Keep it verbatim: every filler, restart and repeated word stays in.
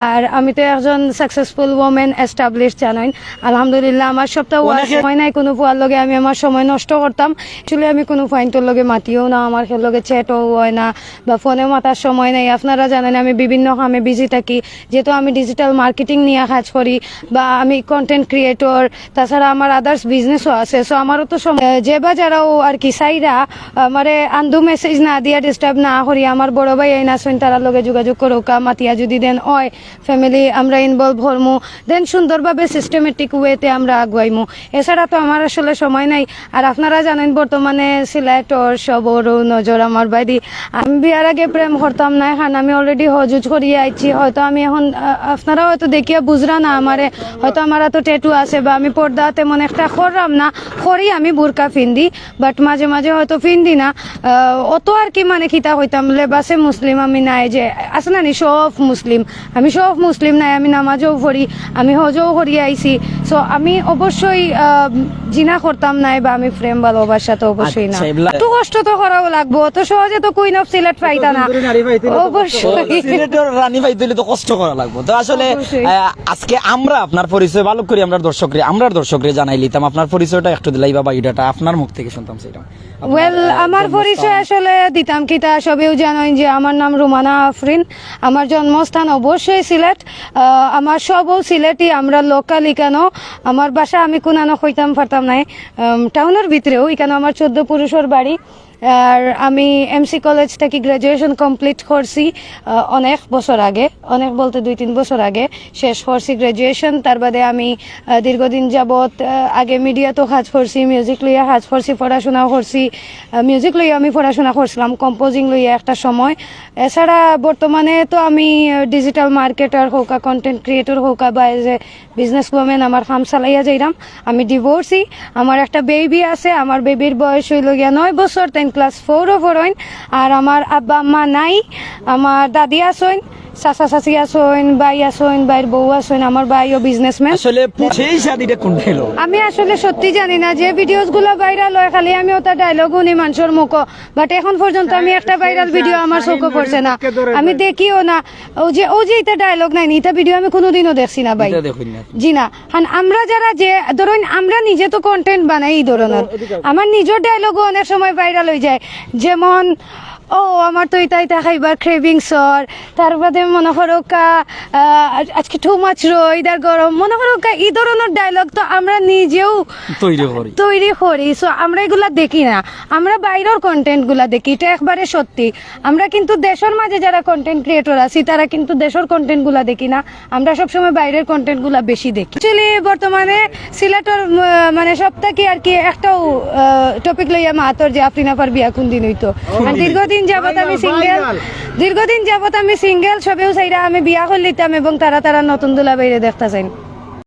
আর আমি তো একজন সাকসেসফুল ওমেন, এস্টাবলিশড, জানোইন। আলহামদুলিল্লাহ, আমার সবটা ওয়ার অনেকে সময় নাই কোনো ফুয়ার লগে আমি আমার সময় নষ্ট করতাম। আসলে আমি কোনো ফুয়াইন্তর লগে মাতিও না, আমার কেউর লগে চ্যাটও হয় না বা ফোনে মাতার সময় নাই। আপনারা জানেন আমি বিভিন্ন কামে বিজি থাকি, যেহেতু আমি ডিজিটাল মার্কেটিং নিয়া কাজ করি বা আমি কন্টেন্ট ক্রিয়েটর, তাছাড়া আমার আদার্স বিজনেসও আছে। সো আমারও তো সম-, যে বা যারাও আর কি চাইরা আমারে আন্দু মেসেজ না দিয়া ডিস্টার্ব না করি, আমার বড় ভাইয়াইন আছইন, তারার লগে যোগাযোগ করউক্কা, মাতিয়া যদি দেন অয়, ফ্যামিলি আমরা ইনভলভ করমু, দেন সুন্দরভাবে সিস্টেমেটিক ওয়েতে আমরা আগুয়াইমু। এছাড়া তো আমার আসলে সময় নাই। আর আপনারা জানেন বর্তমানে সিলেটর সবরও নজর আমার বাড়ি। আমি বিয়ার আগে প্রেম করতাম না, এখন আমি অলরেডি হজ উজ করিয়া আইছি। হয়তো আমি এখন, আ, আপনারা হয়তো দেখিয়া বুঝরা না আমারে, হয়তো আমার তো ট্যাটু আছে বা আমি পর্দা তেমন একটা কররাম না, করি আমি বুরকা ফিন্দি, বাট মাঝে মাঝে হয়তো ফিন্দি না। আহ, অত আর কি মানে কিতা কইতাম, লেবাসে মুসলিম আমি নাই, যে আছে না নি শো অফ মুসলিম, আমি শো অফ মুসলিম নাই, আমি নামাজও পড়ি, আমি হজও করি আইছি। সো আমি অবশ্যই, আহ, জিনা করতাম নাই বা আমি প্রেম ভালোবাসা তো অবশ্যই না। আচ্ছা, এবলা- একটু কষ্ট তো করাও লাগবো, অত সহজে তো কুইন অফ সিলেট পাইতা না। সুন্দরী নারী পাইতে হলে তো কষ্ট অবশ্যই। সিলেটর রানী পাইতে হলে তো কষ্ট করা লাগবো। তো আসলে, অবশ্যই। আহ, আজকে আমরা আপনার পরিচয় ভালো করি আমরা দর্শকরে, আমরা দর্শকরে জানাই লিতাম। আপনার পরিচয়টা একটু দিলাই বা বায়োডাটা আপনার মুখ থেকে শুনতাম সেটা। আপনার, ওয়েল, আহ, আমার জন্মস্থান। পরিচয় আসলে দিতাম কিতা, সবেও জানেন যে আমার নাম রুমানা আফরিন, আমার জন্মস্থান অবশ্যই সিলেট। আহ, আমার সবও সিলেটি, আমরা লোকাল ইকানো। আমার বাসা আমি কুনানো কইতাম পারতাম নাই, আম, টাউনের ভিতরেও ইকানো আমার চোদ্দ পুরুষের বাড়ি। আর আমি এমসি কলেজ থেকে গ্র্যাজুয়েশন কমপ্লিট করছি, আহ, অনেক বছর আগে, অনেক বলতে দুই তিন বছর আগে শেষ করছি গ্র্যাজুয়েশন। তার বাদে আমি, আহ, দীর্ঘদিন যাবত, আহ, আগে মিডিয়াতেও কাজ করছি, মিউজিক লইয়া কাজ করছি, পড়াশোনাও করছি। আহ, মিউজিক লইয়া আমি পড়াশোনা করছিলাম, কম্পোজিং লইয়া একটা সময়। এছাড়া বর্তমানে তো আমি, আহ, ডিজিটাল মার্কেটার হউকা, কন্টেন্ট ক্রিয়েটর হউকা বা এজ এ বিজনেস ওমেন আমার কাম চালাইয়া যাইরাম। আমি ডিভোর্সি, আমার একটা বেবি আছে, আমার বেবির বয়স হইল গিয়া নয় বছর, তাইন ক্লাস ফোরও পড়ইন। আর আমার আব্বা আম্মা নাই, আমার দাদি আছইন, চাচা চাচি আছইন, ভাই আছইন, ভাইর বউ আছইন, আমার ভাইও বিজনেসম্যান। আসলে পু-, সেই শাদিটা কোনটা হলো? আমি আসলে সত্যি জানি না, যে ভিডিওস গুলো ভাইরাল হয় খালি আমি ওটা ডায়লগ শুনি মানুষের মুখো, বাট এখন পর্যন্ত আমি একটা ভাইরাল ভিডিও আমার চোখে পড়ছে না, আমি দেখিও না। ও যে, ও যে এটা ডায়লগ নাই নি, এটা ভিডিও আমি কোনোদিনও দেখছি না ভাই। এটা দেখুন না। জি না। কারণ আমরা যারা যে, ধরুন আমরা নিজে তো কন্টেন্ট বানাই এই ধরনের, আমার নিজের ডায়লগও অনেক সময় ভাইরাল হয়ে যায়, যেমন, "ও আমার তো এটা এটা খাইবার ক্রেভিংস অর", তার বাদে মনে করো কা, আহ, "আজকে টু মাচ রইদ আর গরম", মনে করো কা, এই ধরনের ডায়লগ তো আমরা নিজেও তৈরি করি। তৈরি করি। সো আমরা এগুলা দেখি না, আমরা বাইরের কন্টেন্ট গুলা দেখি, এটা একবারে সত্যি। আমরা কিন্তু দেশের মাঝে যারা কন্টেন্ট ক্রিয়েটর আছি, তারা কিন্তু দেশের কন্টেন্ট গুলা দেখি না, আমরা সবসময় বাইরের কন্টেন্ট গুলা বেশি দেখি। অ্যাকচুয়ালি বর্তমানে সিলেটর, উম, মানে সব থাকি আর কি একটাও, আহ, টপিক লইয়া মাতর যে আফরিন আফার বিয়া কোন দিন হইতো। আর দীর্ঘদিন যাবত আমি সিঙ্গেল, দীর্ঘদিন যাবত আমি সিঙ্গেল, সবেও চাইরা আমি বিয়া করলিতাম এবং তারা তারা নতুন দুলাভাইরে দেখতা চাইন।